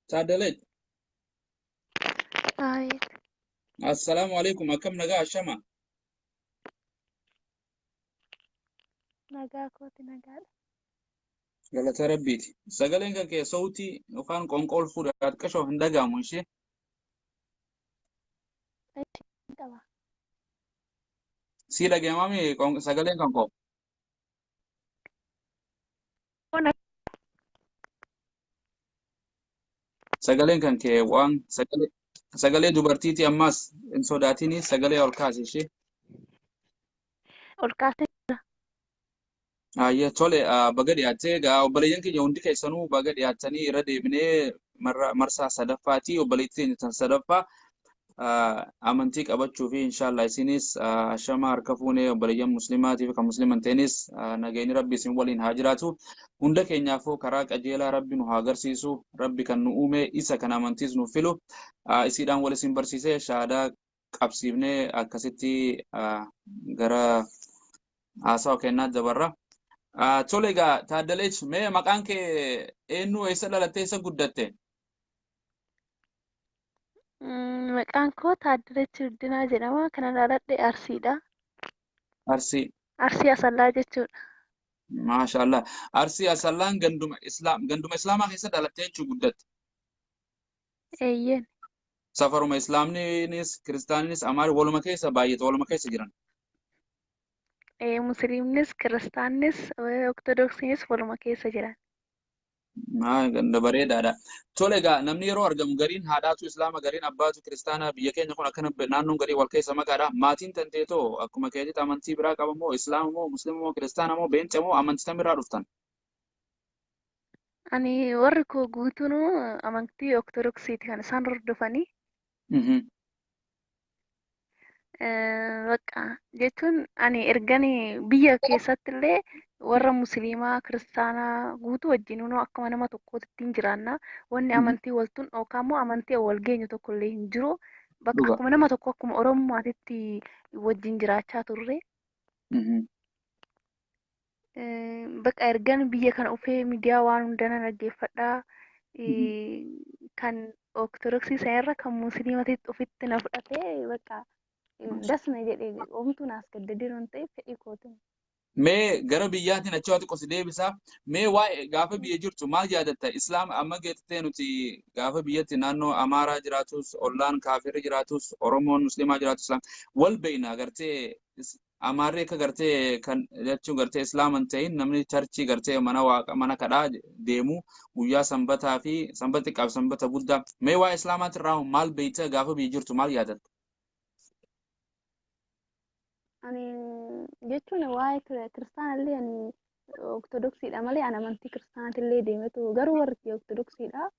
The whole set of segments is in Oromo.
Taaddalech. Abeet. Assalaamu alaikum. Akkam nagaa ashama? Nagaa kooti nagaadha. Galata Rabbiiti. Sagaleen kan kee sawtii yookaan qoonqoo ol fuudhaa xiqqashoo hin dhaga'amu ishee. Ishi qaba. Sii dhaga'amami sagaleen kan koo. Sagaleen kan kee waan sagalee dubartiiti ammas hin sodaatini sagalee ol kaasi ishee. Ol kaasee jira. Ayyee tole baga dhiyaattee egaa obboleeyyan keenya hundi keessanuu baga dhiyaattanii irra deebinee marsaa sadaffaati obboleettii teenya tan sadaffaa amantii qabachuu fi inshaallah isinis ashama harka fuunee obboleeyyan muslimaatii fi kan muslima hin ta'inis nageenyi rabbi isin waliin haa jiraatu hunda keenyaafuu karaa qajeelaa rabbi nu haa agarsiisu rabbi kan nu uume isa kan amantiis nu filu isiidhaan wal isin barsiisee shahaadaa qabsiifnee akkasitti gara haasawa kennaa dabarra. Tole egaa Taaddaleech mee maqaan kee eenyu eessa dhalattee eessa guddatte? Maqaan koo Taaddalech Guddinaa jedhama. Kanan dhaladhe Arsiidha. Arsii. Arsii Asallaa jechuudha. Maashaallah. Arsii Asallaan ganduma Islaam ganduma Islaamaa keessa dhalattee jechuu guddatte. Eeyyeen. Safaruma Islaamninis Kiristaaninis Amaari waluma keessa baay'ata waluma keessa jiran. Musliimnis Kiristaannis Ortodoksiinis waluma keessa jiran. Ganda bareedaadha. Tole egaa namni yeroo argamu gariin haadhaatu Islaama gariin abbaatu Kiristaana biyya keenya kun akkana naannoon garii wal keessa makaadha. Maatiin tanteetoo akkuma keetitti amantii biraa qaba moo Islaama moo Musliima moo Kiristaana moo Beenca moo amantii tam irraa dhuftan? Ani warri koo guutuun amantii Ortodoksiiti kan isaan hordofanii. Bakka jechuun ani ergani biyya keessatti illee warra musliimaa kiristaanaa guutuu wajjin akkuma nama tokkootti hin jiraanna. Wanni amantii waltuun yookaan immoo amantii wal geenyu tokko illee hin jiru. Bakka akkuma nama tokko akkuma Oromummaatitti wajjin jiraachaa turre. Bakka ergan biyya kana dhufee miidiyaa waan hunda nan dhaggeeffadha. Kan Ortodoksii sanarra kan musliimatitti ofitti na fudhatee bakka dasna jedhee omtuu naas gaddadee waan ta'eef fedhii kootiin. Mee gara biyyaatiin achi waa xiqqoo si deebisa. Mee waa'ee gaafa biyya jirtu maal yaadatta? Islaam amma geettee nuti gaafa biyyatti naannoo Amaaraa jiraatus, ollaan kaafirri jiraatus, Oromoon Musliimaa jiraatus Islaam wal beekna gartee Amaarri akka gartee kan jechuun gartee Islaama hin ta'in namni charchii gartee mana waaqa mana kadhaa deemu guyyaa sanbataa fi sanbata xiqqaa fi sanbata guddaa. Mee waa'ee Islaamaatti irraa maal beekta gaafa biyya jirtu maal yaadatta? Ani jechuun waa'ee kiristaanallee ani Ortodoksiidha malee ani amantii kiristaanaatillee deemetu garuu warri kiyya Ortodoksiidha.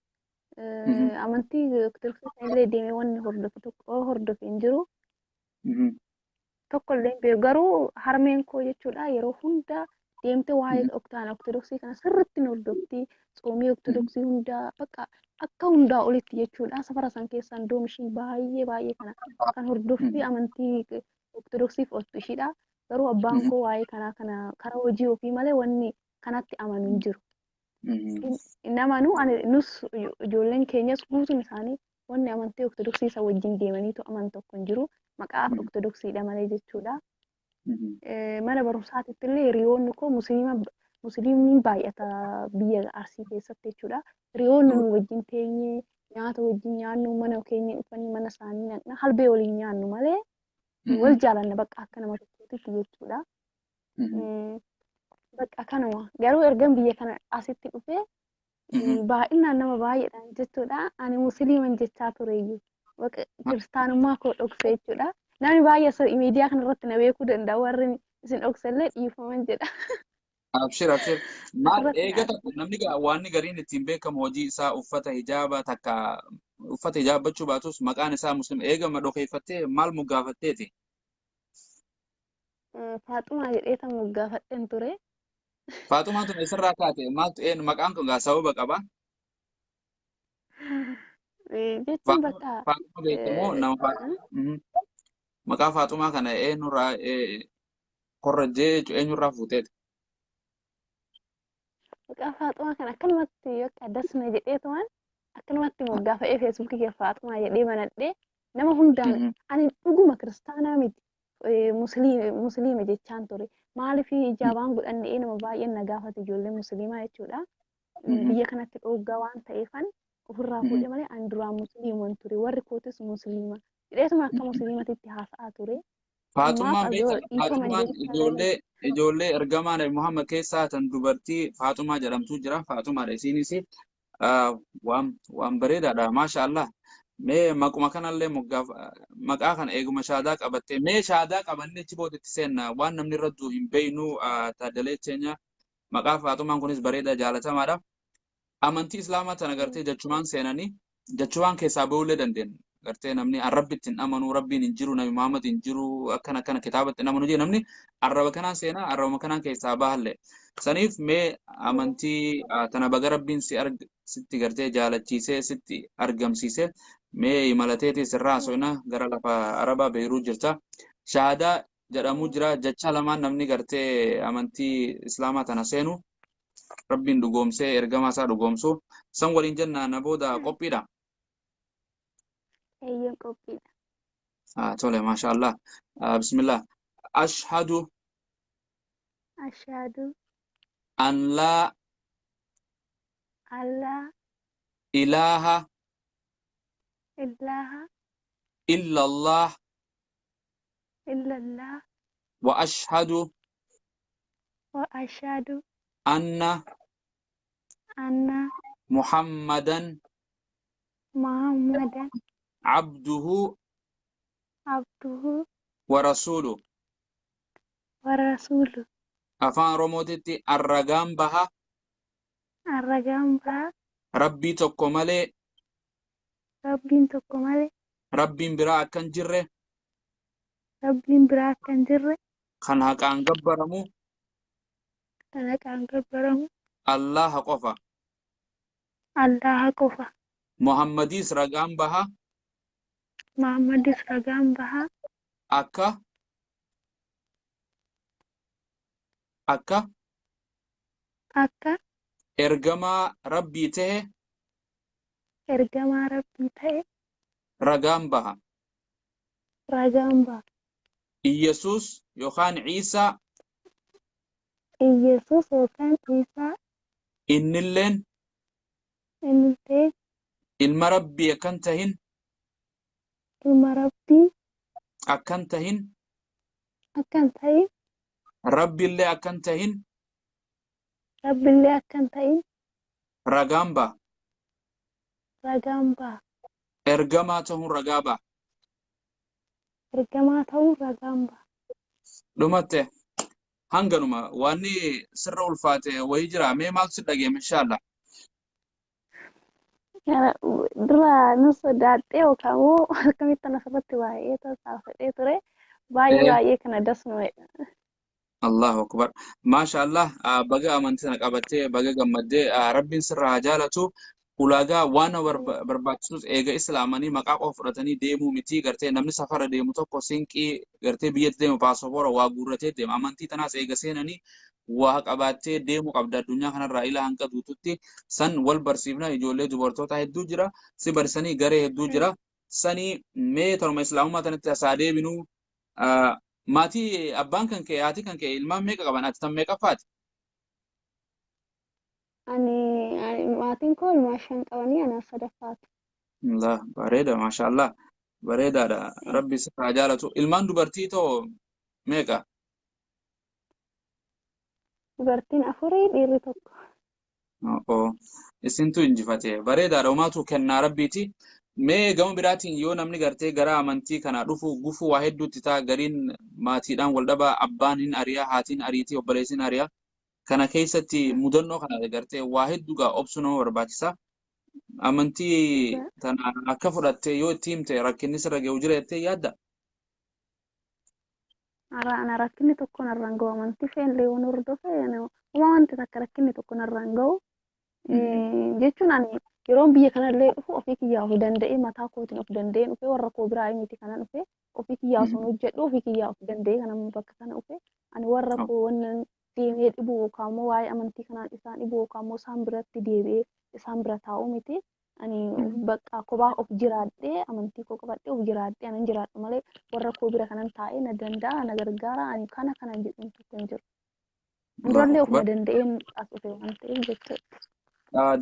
Amantii Ortodoksii sanillee deemee wanni hordofu tokko hordofe hin jiru. Tokko illee hin beeku garuu harmeen koo jechuudha yeroo hunda deemtee waa'ee oktaan Ortodoksii kana sirriitti ni hordofti. Tsoomii Ortodoksii hunda bakka akka hundaa olitti jechuudha. Safara san keessaan doom ishiin baay'ee baay'ee kana kan hordoffii amantii Ortodoksiif ooltu ishiidha. Garuu abbaan koo waa'ee kanaa kana karaa hojii ofii malee wanni kanatti amanu hin jiru. Hin amanu ani nus ijoolleen keenyas guutuun isaanii wanni amantii Ortodoksii isa wajjin deemaniitu aman tokko hin jiru. Maqaa Ortodoksiidha malee jechuudha. Mana barumsaatitti illee hiriyoonni koo musliima musliimni baay'ata biyya Arsii keessatti jechuudha. Hiriyoonni nu wajjin teenyee nyaata wajjin nyaannu mana keenya dhufanii mana isaanii naqna halbee waliin nyaannu malee wal jaalanna bakka akka nama tokkootitti jechuudha. Bakka kanuma garuu ergan biyya kana asitti dhufee baay'inaan nama baay'eedhaan jechuudha. Ani musliiman jechaa tureyyuu bakka kiristaanummaa koo dhokse jechuudha. Namni baay'ee miidiyaa kanarratti na beekuu danda'a warri isin dhoksellee dhiifaman jedha. Abshir abshir. Maal eega takka namni waan gariin ittiin beekamu hojii isaa uffata hijaaba takka uffata hijaabachuu baatus maqaan isaa musliima eegama dhokeeffattee maal moggaafatteeti? Faaxumaa jedhee tan moggaafadheen ture. Faaxumaan tun eessarraa kaate? Maaltu een maqaan kun gaa sababa qaba? Jechuun bakka Faaxumaa beekamoo nama maqaa Faaxumaa kana eenyurraa korrajjee eenyurraa fuuteeti? Maqaa Faaxumaa kana akkanumatti bakka dasna jedhee tuman Akkanumatti moggaafa'ee Feesbuukii kee Faaxumaa jedhee banadhee nama hundaan ani dhuguma kiristaanaa miti musliima jechaan ture. Maaliif ijaabaan godhannee nama baay'een na gaafate ijoollee musliimaa jechuudha. Biyya kanatti dhooggaa waan ta'eefan ofirraa fuudhee malee ani duraan musliiman ture. Warri kootis musliima. Jedheetuma akka musliimatitti haasa'aa ture. Faaxummaan Ammaaf beekama. dhiifama Faaxummaan jechaa ijoollee ijoollee ergamaa Nabi Muhammad keessaa tan dubartii Faaxumaa jedhamtu jira. Faaxumaadha isiinis waan bareedaadha. Maasha Allah. Mee maquma kanallee moggaaf maqaa kana eeguma shaadaa qabattee mee shaadaa qabannee achi booda itti seenna waan namni irra du'u hin beeynu taaddalee teenya maqaa Faaxumaan kunis bareedaa jaalatamaadha. Amantii Islaamaa tana gartee jechumaan seenanii jechumaan keessaa bahullee dandeenya. Gartee namni arrabbi ittiin amanuu rabbiin hin jiru Nabi Muhammad hin jiru akkana akkana kitaaba ittiin amanuu jee namni arraba kanaan seenaa arrabuma kanaan keessaa bahallee. Saniif mee amantii tana baga rabbiin si arg sitti gartee jaalachiisee sitti argamsiisee mee imalateetii sirraa haasofna gara lafa Arabaa Beirut jirta. Shaadaa jedhamu jira jecha lamaan namni gartee amantii Islaamaa tana seenu rabbiin dhugoomsee ergamaa isaa dhugoomsu san waliin jenna na booda qophiidha. Eeyyeen qophiidha. Tole maasha Allah. Bismillah. Ashhadu Ashhadu an laa allaa ilaaha ilaaha illa Allah illallah wa ashhadu wa ashhadu anna anna Muhammadan Muhammadan abduhu abduhu wa rasuluh. wa rasuluh. Afaan Oromootitti arragaan baha Arragaan baha rabbii tokko malee rabbiin tokko malee rabbiin biraa akka hin jirre rabbiin biraa akka hin jirre kan haqaan gabbaramu kan haqaan gabbaramu Allaha qofa. Allaha qofa. Muhammadiis ragaan baha Muhammadis ragaan baha akka akka akka ergamaa rabbii ta'e ergamaa rabbii ta'e ragaan baha. ragaan baha. Iyyasuus yookaan Ciisaa Iyyasuus yookaan Ciisaa innilleen innillee ilma rabbii akkan tahin ilma rabbii akkan tahin akka hin ta'in rabbiillee akkan tahin rabbiillee akka hin ta'in ragaan baha. ragaan baha. Ergamaa ta'uun ragaa baha. Ergamaa ta'uun ragaan baha. Dhumatte hanganuma wanni sirra ulfaate wayii jira mee maaltu si dhageeme inshaalla. Dura nu sodaadhee yookaan immoo akkamitti asirratti baay'ee tattaafadhee ture. Baay'ee baay'ee kana dasnu. Allahu akbar. Maasha Allah baga amantii sana qabattee baga gammaddee rabbiin sirraa haa jaalatu. Ulaagaa waan nama barbaachisus eega islaamanii maqaa qofa fudhatanii deemuu miti gartee namni safara deemu tokko sinqii gartee biyyatti deemu paasapoora waa guurratee deema amantii tanaas eega seenanii waa qabaattee deemuu qabda addunyaa kanarraa ilaa hanga duututti san wal barsiifna ijoollee dubartoota hedduu jira si barsanii garee hedduu jira sanii mee tanuma islaamummaa tanatti asaa deebinuu maatii abbaan kan kee haati kan kee ilmaan meeqa qaban ati tan meeqaffaati? Ani maatiin koo ilmaan 5 qabanii anaaf sadaffaati. Allah bareeda maasha Allah bareedaadha rabbi sirraa jaalatu ilmaan dubartii too meeqa? Dubartiin 4 dhiirri 1. Oo isintu injifate bareedaadha homaatu kennaa rabbiiti. Mee gama biraatiin yoo namni gartee gara amantii kana dhufu gufuu waa hedduutti ta'a gariin maatiidhaan wal dhabaa abbaan hin ari'a haatiin ariitii obboleessin ari'a kana keessatti mudannoo kana gartee waa hedduu gaa obsuu nama barbaachisa. Amantii tana akka fudhatte yoo itti himte rakkinni sirra ga'u jira jettee yaadda? Ana rakkinni tokko narra hin ga'u amantii fe'ellee yoon hordofe homaa wanti takka rakkinni tokko narra hin ga'u. Jechuun ani yeroon biyya kanallee dhufu ofii kiyyaa of danda'ee mataa kootiin of danda'ee dhufe warra koo biraa miti kanan dhufe ofii kiyyaa osoo hojjedhu ofii kiyyaa of danda'ee kanan bakka kana dhufe ani warra koo wannan deemee dhibu yookaan immoo waa'ee amantii kanaan isaan dhibu yookaan immoo isaan biratti deebi'ee isaan bira taa'u miti. Ani bakka kophaa of jiraadhee amantii koo qabadhee of jiraadhee anan jiraadhu malee warra koo bira kanan taa'ee na danda'a na gargaara ani kana kanan jedhu tokko hin jiru. Allahu Durallee ofuma akbar. danda'een as dhufe waan ta'eef jechuudha.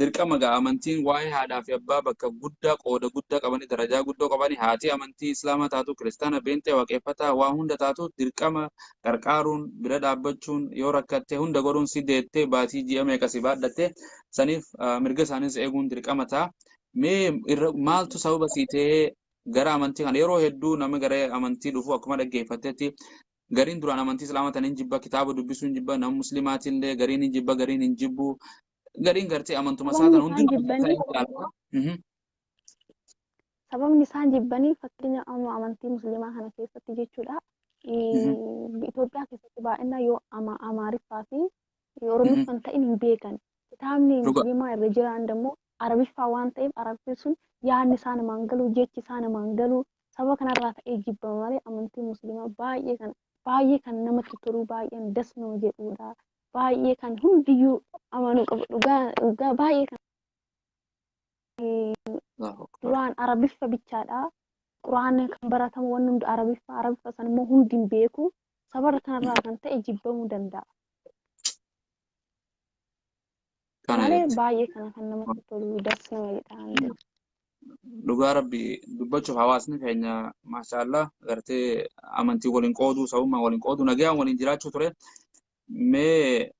Dirqama gaa amantiin waa'ee haadhaa fi abbaa bakka guddaa qooda guddaa qabanii darajaa guddoo qabanii haati amantii islaamaa taatu kiristaana beentee waaqeffataa waa hunda taatu dirqama qarqaaruun bira dhaabbachuun yoo rakkatte hunda godhuun si deettee baatii ji'a meeqa si baadhatte saniif mirga isaaniis eeguun dirqama ta'a. Mee irra maaltu sababa sii ta'ee gara amantii kana yeroo hedduu nama gara amantii dhufu akkuma dhaggeeffattetti gariin duraan amantii islaamaa tan hin jibba kitaaba dubbisuu hin jibba nama muslimaatillee gariin hin jibba gariin hin jibbu gariin gartee amantuma isaa Sababni tan isaan hundinuu amantaa jibbaniif hin jaalata. Sababni isaan jibbanii fakkeenya amma amantii musliimaa kana keessatti jechuudha. Itoophiyaa keessatti baay'inaan yoo Amaariffaa fi Oromiffaan ta'in hin beekan. Kitaabni Dhuga. musliimaa irra jiran immoo Arabiffaa waan ta'eef Arabbi sun yaadni isaa namaan galu, jechi isaa namaan galu. Sababa kanarraa ta'ee jibbama malee amantiin musliimaa baay'ee kan namatti tolu, baay'een das nama jedhudha. Baay'ee kan hundiyyuu amanuu qabu. Dhugaa dhugaa baay'ee kan Allahu akbar. duraan Arabiffa bichaadha. Quraanni kan baratamu wanni hundi Arabiffa, Arabiffa san immoo hundi hin beeku. Sababa kanarraa kan ta'e jibbamuu danda'a. Kana Malee jecha. baay'ee kana kan namatti tolu das nama jedha an jedhu. Dhugaa rabbi dubbachuuf hawaasni keenya maashaallah gartee amantii waliin qooduu sabummaa waliin qooduu nagaan waliin jiraachuu ture. Mee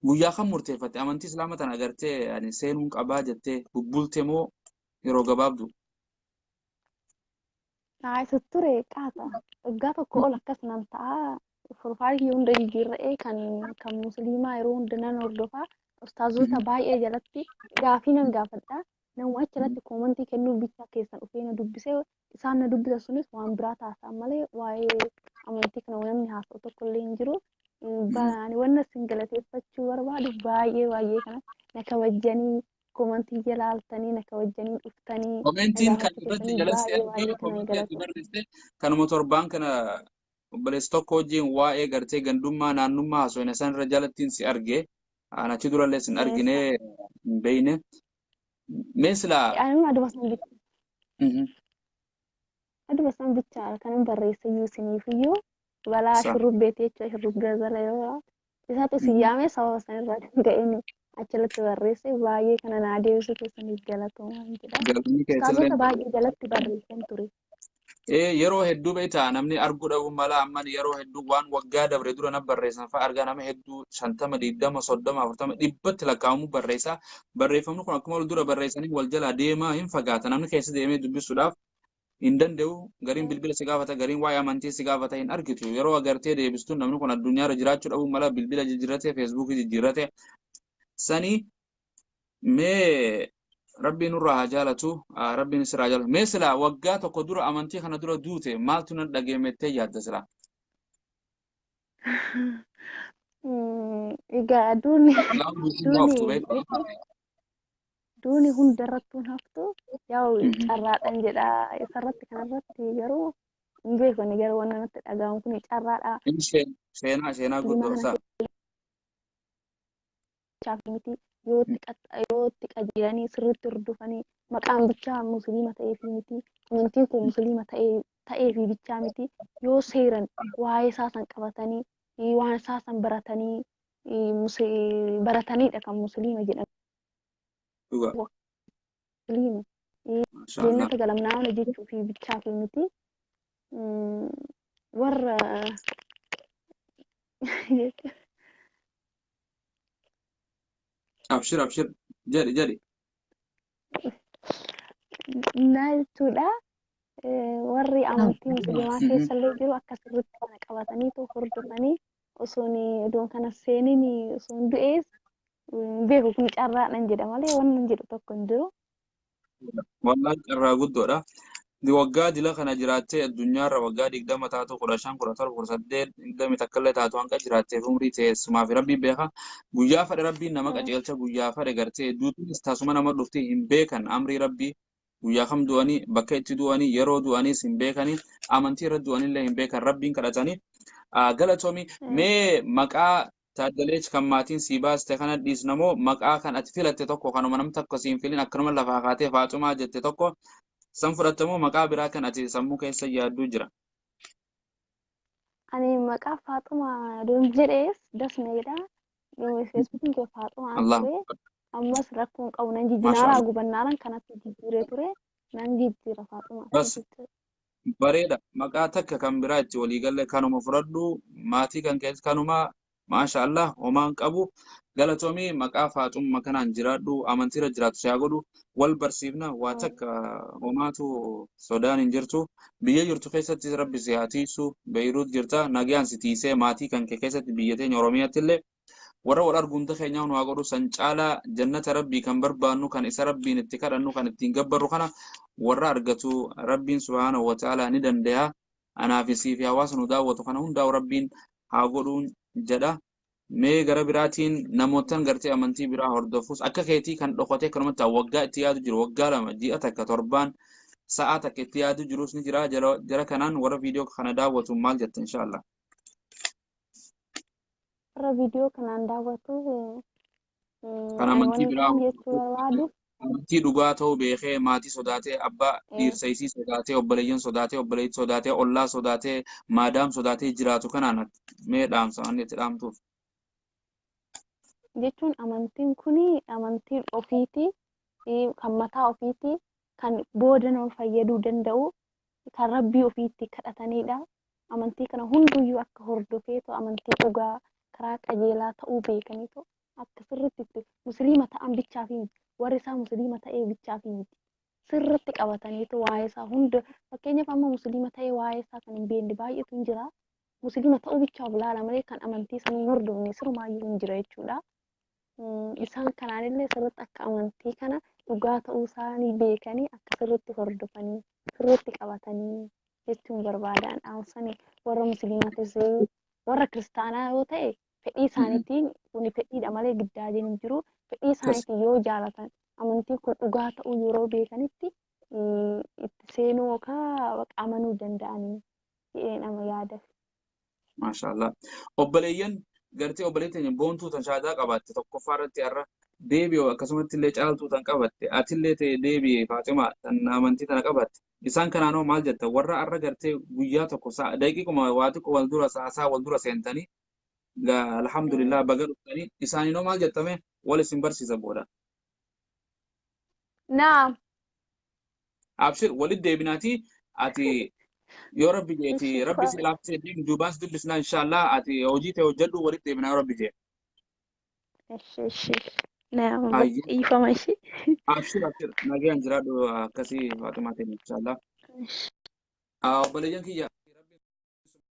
guyyaa kam murteeffatte amantii islaama tana gartee ani seenuun qabaa jettee bubbulte moo yeroo gabaabdu? Naa isa ture qaata. Waggaa tokko ol akkas nan ta'a. Profaayilii hunda jijjiirra'ee kan musliimaa yeroo hunda nan hordofaa. Ustaazota baay'ee jalatti gaafii nan gaafadha. Namuma achirratti koomantii kennuu bichaa keessan dhufee na dubbisee isaan na dubbisa sunis waan biraa taasisan malee waa'ee amantii kana namni haasa'u tokko illee hin jiru. Ani wanna isin galateeffachuu barbaadu baay'ee baay'ee kana na kabajjanii koomantii jalaaltanii na kabajjanii dhuftanii na Komentiin kan gaafachuu irratti keessanii jalatti baay'ee argee baay'ee kana komentii ati galatoomna. barreessite kanuma torbaan kana obboleessa tokko wajjin waa'ee gartee gandummaa naannummaa haasofne san irra jalattiin si arge. An achi durallee sin argine hin beeyne. Mee silaa Ani aduma san bicha aduma san bicha kanan barreesse iyyuu isiniif iyyuu balaa shurrubbeeti jechuudha shurrubbee jala yoo isaatu isin yaame sababa san irraa kan ka'een achirratti barreesse baay'ee kana naa deebisuu keessaniif galatoomaa jedha. Galmi keessillee Ustaazota baay'ee jalatti barreessan ture. Yeroo hedduu beektaa namni arguu dhabuu mala amman yeroo hedduu waan waggaa dabre dura na barreessan fa'a argaa nama hedduu 50 20 30 40 dhibbatti lakkaa'amu barreessa. Barreeffamni kun akkuma wal dura barreessanii wal jalaa deemaa hin fagaata. Namni keessa deemee dubbisuudhaaf hin danda'u. Gariin bilbila si gaafata, gariin waa'ee amantii si gaafata hin argitu. Yeroo agartee deebistuun namni kun addunyaarra jiraachuu dhabuu mala bilbila jijjiirrate, feesbuukii jijjiirrate. Sanii mee Rabbiin nurraa haa jaalatu, Rabbiin sirraa haa jaalatu. Mee silaa waggaa tokko dura amantii kana dura duute maaltu nan dhageemettee yaadda silaa? Egaa duuni Laan bultiin duuni haftu beektaa? jechuun duuni hundarrattuu hin haftu yaa'u carraadhaan jedha isarratti kanarratti garuu hin beeku ani garuu wanna natti dhaga'amu kun carraadha. Inni seenaa Musliimaa guddoo kana isaa. keessaa miti yoo itti qajeelanii sirriitti hordofanii maqaan bichaa musliima ta'eefi miti amantiin kun musliima ta'eefi bichaa miti yoo seeran waa'ee isaa san qabatanii waan isaa san baratanii barataniidha kan musliima jedhamu. Dhugaa. Musliima Maashaallah. jannata galamnaa'uun jechuu fi bichaa fi miti warra Abshir abshir jedhi jedhi. Na jechuudha. Warri amantii musliimaa keessallee jiru akka sirriitti kana qabatanii hordofanii osoon iddoo kana seeniin osoon du'ees beeku kun carraadhaan jedha malee wanni hin jedhu tokko hin jiru. Wallaan carraa guddoodha. Waggaa dila kana jiraattee addunyaarra waggaa 20 taatu 15 17 18 20 takka illee taatu hanqa jiraatteef umrii teessumaa fi rabbiin beeka. Guyyaa fedhe rabbiin nama qajeelcha guyyaa fedhe gartee duutuunis tasuma nama dhufti hin beekan amrii rabbii guyyaa kam du'anii bakka itti du'anii yeroo du'aniis hin beekanii amantii irra du'anillee hin beekan rabbiin kadhatanii. Galatoomi mee maqaa Taaddaleech kan maatiin sii baaste kana dhiisna moo maqaa kan ati filatte tokko kanuma namni tokko siin filin akkanuma lafaa kaatee Faaxumaa jette tokko san fudhatte moo maqaa biraa kan ati sammuu keessa yaadduu jira? Ani maqaa Faaxumaa doon jedhees dasna jedha. Feesbuukiin kee Faaxumaan Allah ture. Ammas rakkoon qabu nan Maasha jijjiiraaraa Allah. gubannaaraan kanatti jijjiiree ture. Nan jijjiira Faaxumaa Bas akkasitti. bareeda, maqaa takka kan biraa itti walii galle kanuma fudhadhu, maatii kan keessa kanuma. Maasha Allah, homaan qabu, galatoomii. Maqaa Faaxummaa kanaan jiraadhu, amantiirra jiraatu si haa godhu. Wal barsiifna, waa takka homaatu sodaan hin jirtu. Biyya jirtu keessatti rabbi si haa tiisu. Beeyruut jirta, nagaan si tiisee maatii kan kee keessatti, biyya teenya Oromiyaatti illee warra wal argu hunda keenyaa nu haa godhu. San caalaa jannata rabbii kan barbaannu, kan isa rabbiin itti kadhannu, kan ittiin gabbarru kana warra argatu rabbiin subhaanahu wa ta'ala ni danda'a. Anaa fi sii fi hawaasa nu daawwatu kana hundaa'u rabbiin haa godhuun jedha. Mee gara biraatiin namootan gartee amantii biraa hordofus akka keetii kan dhokatee kanumatti waggaa itti yaadu jiru, waggaa 2, ji'a takka, torbaan, sa'aa takka itti yaadu jirus ni jira. Jara kanaan warra viidiyoo kana daawwatu maal jetta inshaallah? Warra viidiyoo kanaan daawwatu Kan ani amantii wanni biraa isaan jechuu barbaadu amantii dhugaa ta'uu beekee maatii sodaatee, abbaa dhiirsa isii sodaatee, obboleeyyan sodaatee, obboleettii sodaatee, ollaa sodaatee, maadaam sodaatee jiraatu kanaan mee dhaamsa wanni itti dhaamtuuf? Jechuun amantiin kuni amantiin ofiiti, kan mataa ofiiti, kan booda nama fayyaduu danda'u, kan rabbii ofiitti kadhatanidha. Amantii kana hunduyyuu akka hordofeetu amantii dhugaa karaa qajeelaa ta'uu beekaniitu akka sirriitti itti musliima ta'an bichaa fi warri isaa musliima ta'ee bichaa fi miti. Sirriitti qabataniitu waa'ee isaa hunda, fakkeenyaaf amma musliima ta'ee waa'ee isaa kan hin beekne baay'eetu hin jira. Musliima ta'uu bichaaf laala malee kan amantii sana hin hordofne sirumaayyuu hin jira jechuudha. Isaan kanaanillee sirriitti akka amantii kana dhugaa ta'uu isaanii beekanii akka sirriitti hordofanii sirriitti qabatanii jechuun barbaadan dhaamsanii warra musliimatis warra kiristaanaa yoo ta'e fedhii isaaniitiin, kuni fedhiidha malee giddaajeen hin jiru. Fedhii isaaniitiin yoo jaalatan, amantiin kun dhugaa ta'uu yeroo beekanitti itti seenuu yookaan amanuu danda'anii jedhee nama yaada. Maashaallah. Obboleeyyan gartee obboleettii teenya boontuu tan shaadaa qabaatte tokkoffaa irratti har'a deebi'u, akkasumatti illee caaltuu tan qabatte, atillee ta'e deebi'e Faaxima tan amantii tana qabatte. Isaan kanaanoo maal jetta? Warra har'a gartee guyyaa tokko daqiiquma waa xiqqoo wal dura sa'aa wal dura seentanii, alhamdulillah baga dhuftanii, isaaninoo maal jettame wal isin barsiisa booda? Naam. Abshir, walit deebinaatii ati yoo rabbi jeeti rabbi si laaffisee deemu duubaan si dubbisnaa inshaallah. Ati hojii ta'e hojjedhu, walitti deebinaa yoo rabbi jee. Ishi ishi. Naam. Ayyi. Dhiifama ishee. Abshir, abshir, nagaan jiraadhu akkasii Faaximaa ta'e inshaallah. Obboleeyyan kiyya.